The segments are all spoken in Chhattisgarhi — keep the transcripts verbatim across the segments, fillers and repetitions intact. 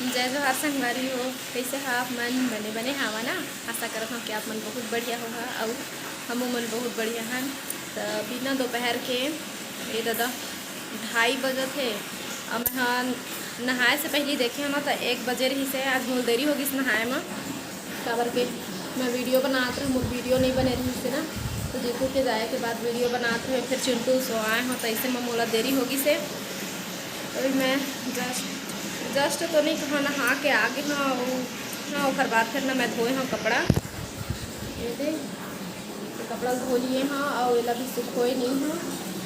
जय जोहार संगवारी हो, कइसे हा आप मन? बने बने हावा ना? आशा करत हव कि आप मन बहुत बढ़िया होहा अउ हमू मन बहुत बढ़िया हन। त अभी ना दोपहर के ए दादा ढाई बजत हे। अब मैं हा नहाए से पहली देखे हव ना, त एक बजे रहिस हे। आज मोर देरी हो गिस नहाए म, काबर के मैं वीडियो बनात रहे, मोर वीडियो नहीं बने रहिस हे ना, तो जीतू के जाए के बाद वीडियो बनात रहे, फिर चिंटू सोआए हो, तो ऐसे में मोला देरी हो गिस हे। अभी मैं जस्ट जस्ट तो नहीं कहा, नहा के आगे हाँ, हाँ, ओकर बाद फिर ना मैं धोए हव कपड़ा। ये दे, ये कपड़ा धो लिए हव अउ एला भी सुखोए नहीं हव,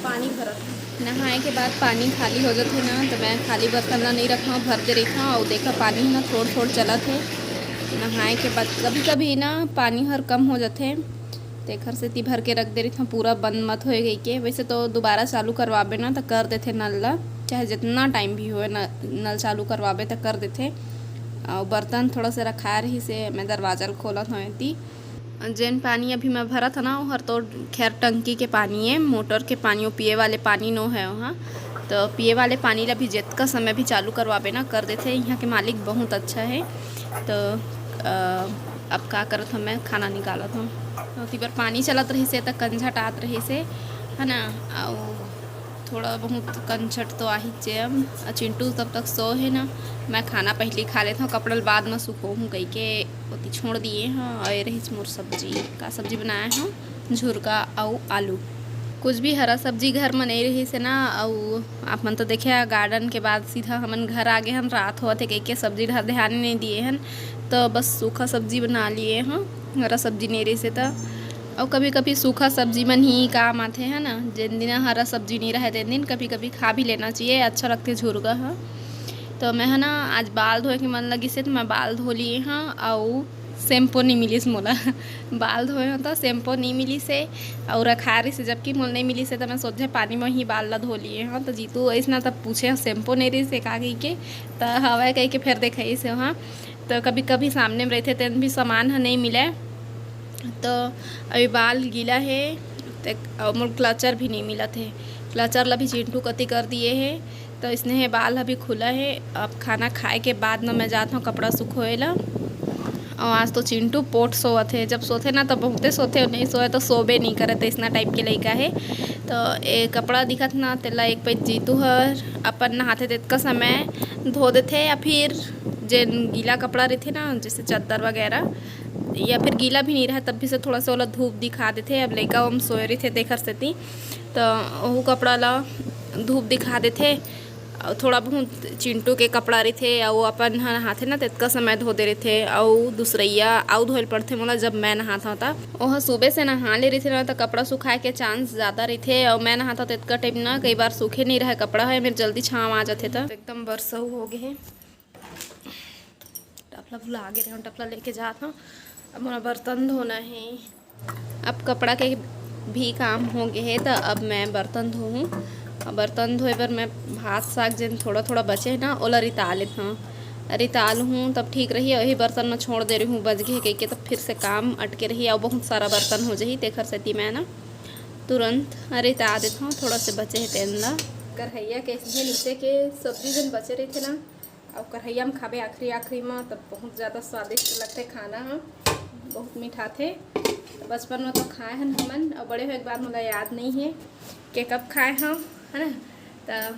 पानी भरत हव। नहाए के बाद पानी खाली हो जाथे ना, तो मैं खाली बर्तन ला नहीं रखा, भर दे रखा। अउ देखा, पानी ह ना थोड़ थोड़ चलत हे। नहाए के बाद कभी कभी ना पानी हर कम हो जाथे, तेखर सेती भर के रख दे रहिथव, पूरा बंद मत होए कहिके। वैसे तो दोबारा चालू करवाबे ना, त कर देथे नल ला, चाहे जितना टाइम भी होए न, नल चालू करवाबे त कर देथे। अउ बर्तन थोड़ा सा रखाए रहिस हे, मैं दरवाजा ल खोलत हव एती। जेन पानी अभी मैं भरत हव ना, ओहर तो खैर टंकी के पानी ए, मोटर के पानी, वो पिए वाले पानी नो हे वहाँ। तो पिए वाले पानी ला भी जतका समय भी चालू करवाबे ना, कर देथे। यहाँ के मालिक बहुत अच्छा हे। तो अ, अब का करत हव, मैं खाना निकालत हव। ओती बर पानी चलत रहिस हे, त कंझट आत रहिस हे, है ना? अउ थोड़ा बहुत कंझट तो आहिच हे। अब चिंटू तब तक सो हे ना, मैं खाना पहली खा लेत हव, कपड़ा ल बाद में सुखोहूँ कहिके ओती छोड़ दिए हव। अउ ये रहिस मोर सब्जी। का सब्जी बनाए हव? झुरका अउ आलू। कुछ भी हरा सब्जी घर में नहीं रहिस हे ना, अउ आप मन तो देखे, गार्डन के बाद सीधा हमन घर आ गे हन। रात होवत हे कहिके सब्जी डहर ध्यान ही नहीं दिए हन, तो बस सूखा सब्जी बना लिए हन, हरा सब्जी नहीं रहिस हे त। अउ कभी कभी सूखा सब्जी मन ही काम आथे, है ना। जिन दिन हरा सब्जी नहीं रहे, तेन दिन कभी कभी खा भी लेना चाहिए, अच्छा लगथे झुरका ह। तो मैं ह ना आज बाल धोए के मन लगिस हे, तो मैं बाल धो लिए हव, अउ शैम्पू नहीं मिलिस मोला। बाल धोए हव त शैम्पू नहीं मिलिस हे, अउ रखाए रहिस हे, जबकि मोला नहीं मिलिस हे, त मैं सोझे पानी में ही बाल ला धो लिए हव। त जीतू अइसना तब पूछे, "शैम्पू नहीं रहिस हे का?" कहिके, त हवय कहिके फेर देखाइस हे वहाँ। त कभी कभी सामने में रहिथे, तेन भी सामान ह नहीं मिले, त अभी बाल गीला हे, ते अउ मोर क्लचर भी नहीं मिलत हे। क्लचर ला भी चिंटू कती कर दिए हे। तो इसने हे, बाल अभी खुला हे। अब खाना खाए के बाद न मैं जात हव कपड़ा सुखोए ला। अउ आज तो चिंटू पोट सोवत हे, जब सोथे ना तो बहुते सोथे, अउ नहीं सोए तो सोबे नहीं करे, तो इसना टाइप के लइका हे। तो ए कपड़ा दिखत ना, तेला एक पइत जीतू हर अपन नहाथे तेतका समय धो देथे, या फिर जेन गीला कपड़ा रहिथे ना, जैसे चद्दर वगैरह, या फिर गीला भी नहीं रहे तब भी से थोड़ा सा ओला धूप दिखा देथे। अब लइका ओम सोए रहिथे तेखर सेती, तो ओहू कपड़ा ला धूप दिखा देथे। अउ थोड़ा बहुत चिंटू के कपड़ा रहिथे, अउ अपन ह नहाथे ना, तेतका समय धो दे रहिथे। अउ दूसरइया अउ धोए ल पड़थे मोला, जब मैं नहात हव त। ओह सुबह से नहा ले रहिथे ना, त कपड़ा सुखाए के चांस ज़्यादा रहिथे। अउ मैं नहात हव, तेतका टाइम ना कई बार सूखे नहीं रहे कपड़ा ह, मेर जल्दी छाँव आ जाथे त। एकदम बरसऊ हो गे हे। टपला भुला गे रहे, टपला लेके जात हव। अब मोला बर्तन धोना हे। अब कपड़ा के भी काम हो गे हे, त अब मैं बर्तन धोहूँ। अब बर्तन धोए बर मैं भात साग जेन थोड़ा थोड़ा बचे हे ना, ओला रिता लेत हव। रिता लुहूँ तब ठीक रही। वही बर्तन में छोड़ दे रही हूँ, बच गे हे कहिके, तब फिर से काम अटके रही, अउ बहुत सारा बर्तन हो जाही, तेखर सेती मैं ना तुरंत रिता देत हव, थोड़ा से बचे हे तेन ला। कढ़ैया के इसने नीचे के सब्जी जेन बचे रहिथे ना, अउ कढ़ैया में खाबे आखिरी आखिरी में, तब बहुत ज़्यादा स्वादिष्ट लगथे खाना ह, बहुत मिठाथे। बचपन में तो खाए हन हमन, अउ बड़े होए के बाद मोला याद नहीं हे के कब खाए हव, है ना। त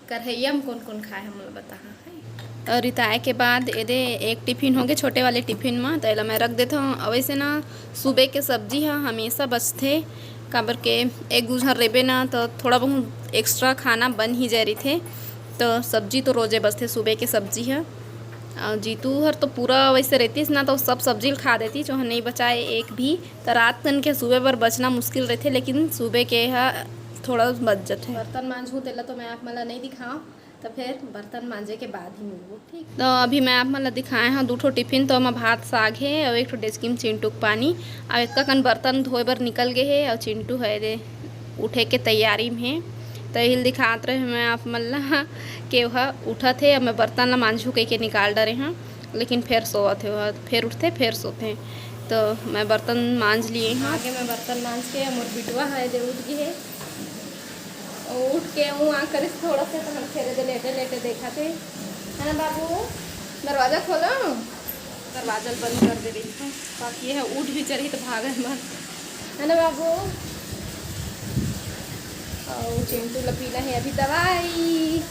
कढ़ैया में कौन कौन खाए हव, मोला बताहा है। अउ रिताए के बाद एदे एक टिफिन होगे, छोटे वाले टिफिन में, तो एला मैं रख देत हव। अउ वैसे ना सुबह के सब्जी ह हमेशा बचथे, काबर के एक दू झन रेबे ना, तो थोड़ा बहुत एक्स्ट्रा खाना बन ही जाए रहिथे। तो सब्जी तो रोजे बचथे सुबह के सब्जी ह। अउ जीतू हर तो पूरा वैसे रहतीस ना, तो सब सब्जी ल खा देतीस, जो ह नहीं बचाए एक भी। तो रात कन के सुबह बर बचना मुश्किल रहिथे, लेकिन सुबह के ह थोड़ा बच जथे। बर्तन मांजहूँ, तेला तो मैं आप मन ला नहीं दिखाऊँ, तो फिर बर्तन मांजे के बाद ही मिलबो, ठीक। तो अभी मैं आप मन ला दिखाए हव दू ठो टिफिन, तो ओमा भात साग हे अउ एक ठो डेचकी में चिंटू के पानी। अउ एतका कन बर्तन धोए बर निकल गे हे अउ चिंटू हे दे उठे के तैयारी में हे। तो यही ल दिखात रहे मैं आप मन ला के ओहा उठत हे। अब मैं बर्तन ला मांजहूँ कहिके निकाल डरे हव, लेकिन फेर सोवत हे ओहा, फेर उठथे फेर सोथे। तो मैं बर्तन मांज लिए हव। आगे मैं बर्तन मांज के मोर बिटवा हे दे उठ गे हे। अउ उठ के ऊँ आ करिस थोड़ा से, तो हम फेर दे लेटे लेटे देखत हे। है ना बाबू? दरवाजा खोलो। दरवाजा ल बंद कर दे रही हूँ, बाकी ये है उठ भी चली तो भागे मन। है ना बाबू? और चिंटू ला पीना है अभी दवाई,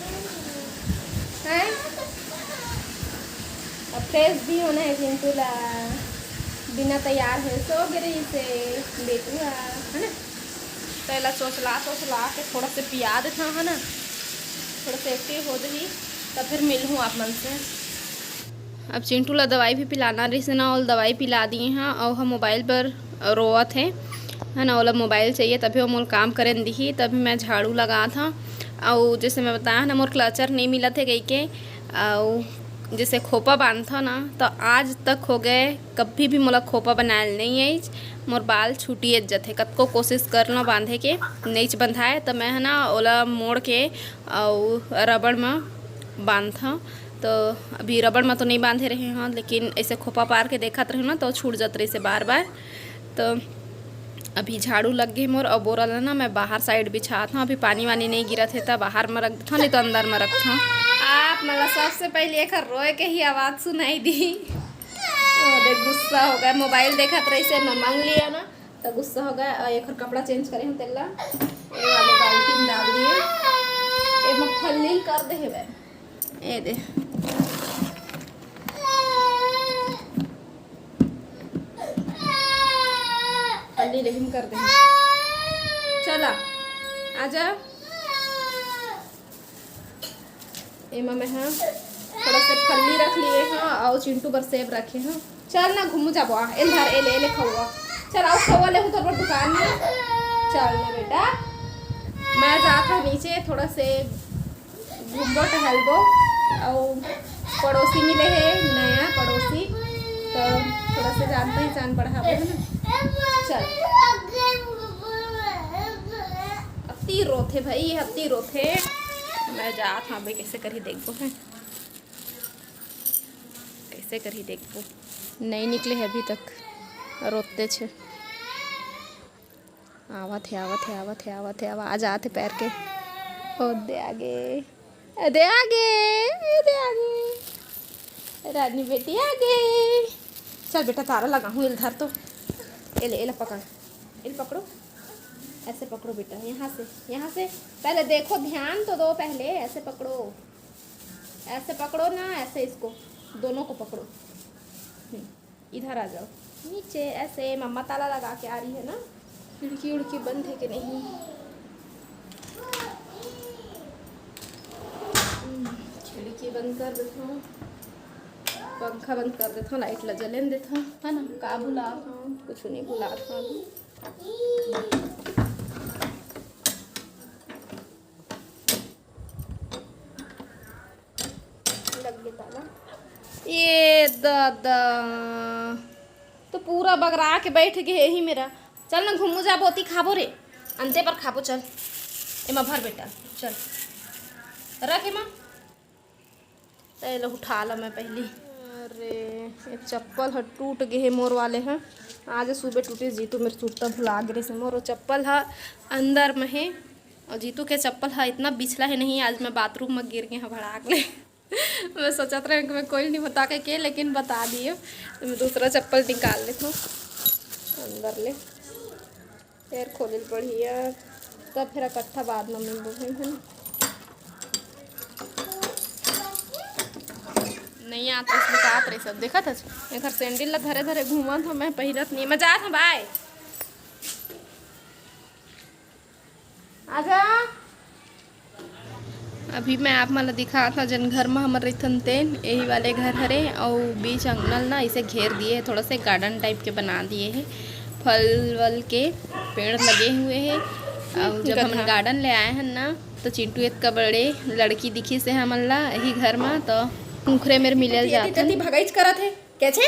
है? अब फ्रेश भी होना है चिंटू ला। बिना तैयार है सो गिरी से बेटुआ, है ना? तो एला चोचला चोचला के थोड़ा से पिया देता, है ना? थोड़ा से एक्टिव हो जाही, तब फिर मिलहूँ आप मन से। अब चिंटू ला दवाई भी पिलाना रहिस ना, ओला दवाई पिला दिए हाँ। और हम मोबाइल पर रोवत है, है ना? ओला मोबाइल चाहिए, तभी वो मोल काम करें दिही, तभी मैं झाड़ू लगात हूँ। और जैसे मैं बताया ना, मोर क्लचर नहीं मिलत है कही के, और जैसे खोपा बांधत हूँ ना, तो आज तक हो गए, कभी भी मोला खोपा बनायल नहीं आइच। मोर बाल छूटियच जथे, कतको कोशिश कर लो बांधे के, नईच बंधाए। तो मैं है ना, ओला मोड़ के और रबड़ में बांधत हूँ। तो अभी रबड़ में तो नहीं बांधे रहे हूँ, लेकिन ऐसे खोपा पार के देखत रहे ना, तो छूट जात रहिसे बार बार। तो अभी झाड़ू लग गए मोर, और बोरा ला ना मैं बाहर साइड बिछात हूँ। अभी पानी वानी नहीं गिरत है, तो बाहर में रख देत हूँ, नहीं तो अंदर में रखत हूँ। आप मन ला सबसे पहले एक रोए के ही आवाज सुनाई दी। ओ, देख, गुस्सा हो गया, मोबाइल देखत रहिसे, मैं मांग लिया ना, तो गुस्सा हो गया। और एक कपड़ा चेंज करे हूँ, तेला ये वाले बाल्टी में डाल दिए। ये मैं फल्ली कर दे हेबे, ये दे, फल्ली लेकिन कर दे। चला, आजा। एमा मैं हा थोड़ा से फल्ली रख लिए हाँ, और चिंटू बर सेब रखे हाँ। चल ना, घूमू जाबो, आ, एल धर, एले, एले खौआ। चल, आओ, खौआ ले हूँ तोर बर दुकान में। चल ना बेटा, मैं जात हूँ नीचे, थोड़ा से घूमबो, टहलबो, और पड़ोसी मिले है, नया पड़ोसी, तो थोड़ा से जान पहचान बढ़ाबो, है ना? चल, अति रोथे भाई, अति रोथे। मैं जात हूँ, अभी कैसे करही देखबो है, कैसे करही देखबो। नहीं निकले है अभी तक, रोते छे। आवत है, आवत है, आवत है, आवत है, आवाज आत है पैर के। ओ दे आगे, ए दे आगे, ए दे आगे, रानी बेटी आगे। चल बेटा, तारा लगा हूँ, इल धर तो, एले, एला पकड़, इल पकड़ो, ऐसे पकड़ो बेटा, यहाँ से, यहाँ से पहले देखो, ध्यान तो दो पहले, ऐसे पकड़ो, ऐसे पकड़ो ना, ऐसे इसको, दोनों को पकड़ो। हम्म, इधर आ जाओ नीचे, ऐसे। मम्मा ताला लगा के आ रही है ना, खिड़की उड़की बंद है कि नहीं? हम्म, खिड़की बंद कर देता हूँ, पंखा बंद कर देता हूँ, लाइट ला जलेन देता हूँ, है ना? का भुला हूँ, कुछ नहीं भुला था अभी। लग गया ताला। ये दादा, तो पूरा बगरा के बैठ गए यही मेरा। चल ना, घूमू जाबो, ओती खाबो रे, अंते पर खाबो। चल, एमा भर बेटा, चल, रख एमा। ए लो, उठा ला मैं पहली। अरे, ये चप्पल ह टूट गे हे मोर वाले ह। आज सुबह टूटिस जीतू, मेर सुरता भुला गे रहिस मोर। वो चप्पल ह अंदर में हे, और जीतू के चप्पल ह इतना बिछला हे नहीं। आज मैं बाथरूम में गिर गे ह भड़ाक ले। मैं सोचत रहे कि मैं कोई नहीं बता के, के, लेकिन बता दिए। तो मैं दूसरा चप्पल निकाल लेता हूँ अंदर ले। फेर खोले ल पड़ही यार, तब फेर इकट्ठा बाद म मिलबो, है ना? नहीं आत रहिस, लुकात रहिस सब, देखत हस। एकर सैंडल ला धरे धरे घूमत हूँ मैं, पहिरत नहीं। मैं जात हूँ, बाय। आजा। अभी मैं आप मन ल दिखात हव, जेन घर म हमर रहिथन तेन, यही वाले घर हरे। अउ बीच अंगना ल ना इसे घेर दिए हे, थोड़ा से गार्डन टाइप के बना दिए हे, फल वल के पेड़ लगे हुए हे। अउ जब हमन गधा। गार्डन ले आए हन ना, तो चिंटू इतका बड़े लड़की दिखिस हे हमन ला यही घर म, तो उखरे मेर मिले ल जाथन। जति भगाइच करत हे, कैसे?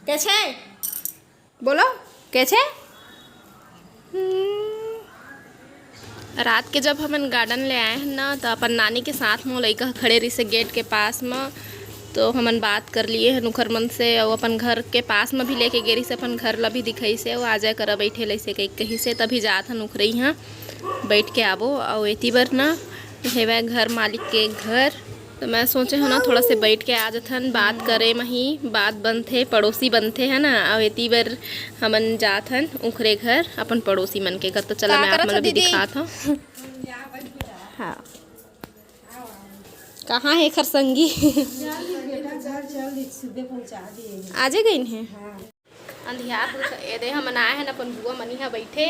कैसे? बोलो, कैसे? हम्म। रात के जब हमन गार्डन ले आए हन ना, तो अपन नानी के साथ म लइका खड़े रहिसे गेट के पास म, तो हमन बात कर लिए हन उखर मन से, अउ अपन घर के पास म भी लेके गे रहिसे, अपन घर ला भी दिखाइसे, अउ आ जाए करा बैठे लइसे कहि, कहिसे, तभी जात हन उखरे इहाँ बैठ के आबो। अउ एती बर ना हेवय घर मालिक के घर, तो मैं सोचे हूँ ना, थोड़ा से बैठ के आ जथन, बात करे मही, बात बनथे, पड़ोसी बनथे, है ना। अउ एती बर हमन जात हन उखरे घर, अपन पड़ोसी मन के घर। तो चला, मैं आप मन ला भी दिखात हूँ। हाँ, कहाँ है एखर संगी? आजे गइन है। अंधियार हो स-, ए दे, हमन आए हन अपन बुआ मनी ह बैठे।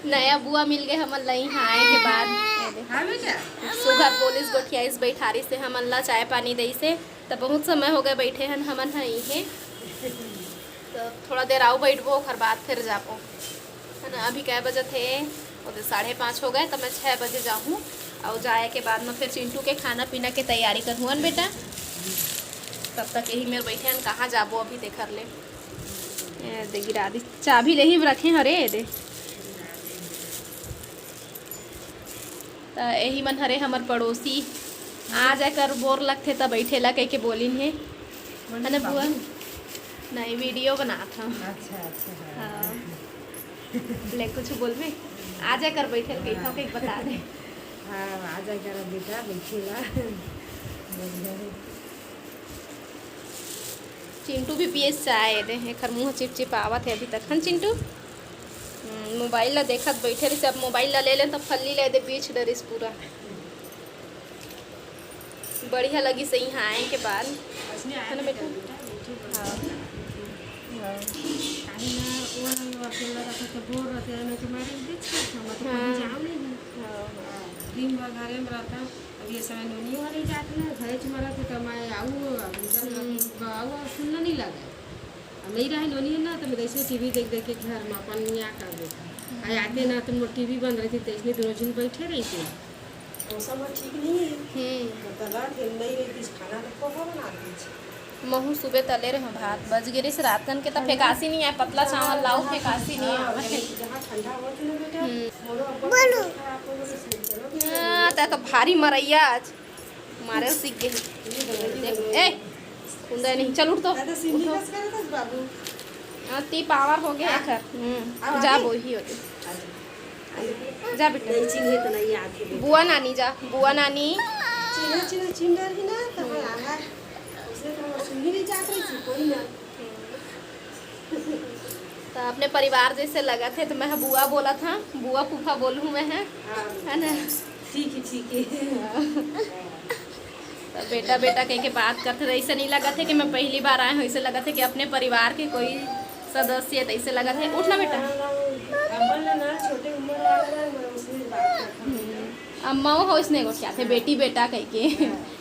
नया बुआ मिल गए हमन ला इहाँ आए के बाद। ए दे। हाँ बेटा। सुघर बोलिस, गोठियाइस, बैठारिस से हमन ला चाय पानी दइस से। त बहुत समय हो गए बैठे हन हमन ह इहे। त थोड़ा देर आऊ बैठबो, ओखर बाद फिर जाबो, है ना। अभी कै बजत हे? ओदे साढ़े पाँच हो गए, त मैं छः बजे जाहूँ। अउ जाए के बाद में फिर चिंटू के खाना पीना के तैयारी करहूँ न बेटा। तब तक यही मेर बैठे हन, कहाँ जाबो अभी तेखर ले। ए दे, गिरा दी। चाबी ले ही रखे हरे, ए दे। त यही मन हरे हमर पड़ोसी। आ जाए कर बोर लगथे त बैठे ला कह के बोलिन हे। है ना बुआ? नहीं, वीडियो बनात हूँ। अच्छा, अच्छा, हाँ। हाँ। ले, कुछ बोलबे? आ जाए कर बैठे ला कहिथव, कहिके बता दे। हाँ, आ जाए कर बेटा, बैठे ला। चिंटू भी पिए चाय दे, एखर मुँह चिपचिपावत हे अभी तक। हन चिंटू? हम्म, मोबाइल ला देखत बैठे रहिस, अब मोबाइल ला ले ले त फल्ली ले दे, बीछ डरिस पूरा। बढ़िया लगिस इहाँ आए के बाद। है ना बेटा? हाँ। हाँ। काहे ना, वो अकेला रहता तो बोर रहते हैं, नहीं तो मारे बेच के हम तो कहीं हाँ। जाओ नहीं। हाँ, हाँ। दिन भर घरे में रहता। अब ये समय नोनी वाले जात ना, घरे च मरत है, तो मैं आऊ, अब इधर हम्म। आऊ, सुनना नहीं लगा। अब नहीं रहे नोनी है ना, तो मैं ऐसे टीवी देख देख के घर में अपन यहाँ कर देता। आ आते ना, तो मोर टीवी बंद रहती, तो इसलिए दोनों जन बैठे रहते। मौसम ह ठीक नहीं है। हम्म। तो तला के नहीं रहती, खाना तो कहाँ बना देती? महू सुबह तले रहे भात, बच गिरिस रात कन के, त फेकासी नहीं आए, पतला चावल लाओ, फेकासी नहीं हाँ, आवे। जहाँ ठंडा होत है ना बेटा, हम्म। मोरो अपन तबीयत खराब हो गई, इसलिए चलो कि हाँ, तै तो भारी मरैया आज, मारे सीख गए। ए, कुंदा नहीं, चल उठ तो, दादा, सिंधी उठो। कस करत हस बाबू? हाँ, ती पावर हो गया हाँ। एखर। हम्म, अब जा आगे? बोही होते। आजा। जा बेटा। नहीं चिन्हे तो नहीं आके बेटा। बुआ नानी जा, बुआ नानी। चिन्हे, चिन्हे, चिन्ह डर ही ना, तो हम्म। हाँ, हाँ। उसने तो हम सुनी नहीं जात रही थी, कोई ना। त अपने परिवार जैसे लगत हे, त मैं ह बुआ बोलत हँव, बुआ फूफा बोलहूँ मैं ह, हाँ। है ना? ठीक है, ठीक है। त बेटा, बेटा कह के बात करथे, त ऐसे नहीं लगत हे कि मैं पहली बार आए हूँ, ऐसे लगत हे कि अपने परिवार के कोई सदस्य, त ऐसे लगत हे। उठ ना बेटा। अपन ना छोटे उम्र वाला ना, मैं उसमें बात करता हूँ। हम्म। अम्मा वो हो इसने गोठियाथे, बेटी बेटा कह के। हाँ।